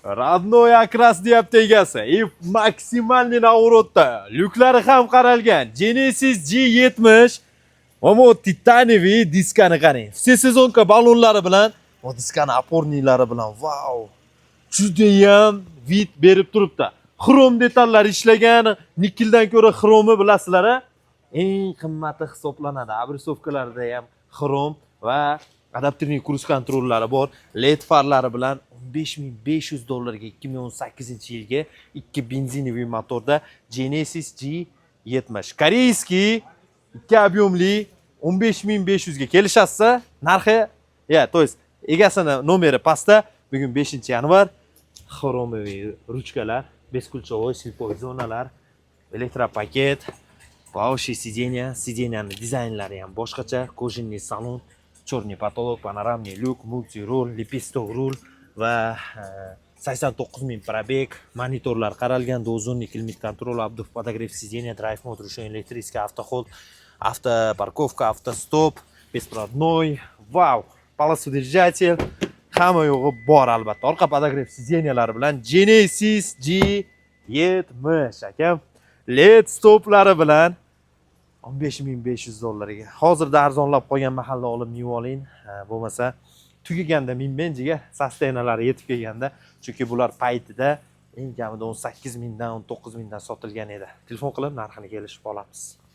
Родной окрас deyapti egasi. И максимальный наворот da. Lyuklari ham qaralgan. Genesis G70. Mana bu титановый diskani qarang. Всесезонка ballonlari bilan, bu diskani опорный lari bilan. Vau. Judayam вид berib turibdi. Xrom detallar ishlagan, nikeldan ko'ra xromi bilasizlar, a? Eng qimmati hisoblanadi. Обрисовка larda ham xrom va адаптивный круиз контроль lari bor. LED farlari bilan 15 500 dollarga 2018-yilgi 2 бензиновый motorda Genesis G70. Корейский 2 объем li 15 500 ga kelishasiz. Narxi, ya, то есть egasini nomeri pastda. Bugun 5-yanvar. Хромовый ruchkalar, бесключевой, слепой zonalar, электропакет, плавающие сиденья, сиденья ni dizaynlari ham boshqacha, кожаный салон, черный потолок, панорамный люк, мультируль, лепесток rul va 89 ming пробег, monitorlar qaralgan, двухзонный климат-контроль, обдув, подогрев сиденья, драйв мод, ручной электрический автохолд, автопарковка, автостоп, беспроводной, vau, полосодержатель, hamma yo'g'i bor albatta. Orqa подогрев сиденья lari bilan Genesis G70 akam. LED stoplari bilan 15 500 dollarga. Hozirda arzonlab qolgan mahalla olib minib oling. Ha, bo'lmasa tugaganda minmang jigar, состояние lari yetib kelganda, chunki bular paytida eng kamida 18 mingdan, 19 mingdan sotilgan edi. Telefon qilib narxini kelishib olamiz.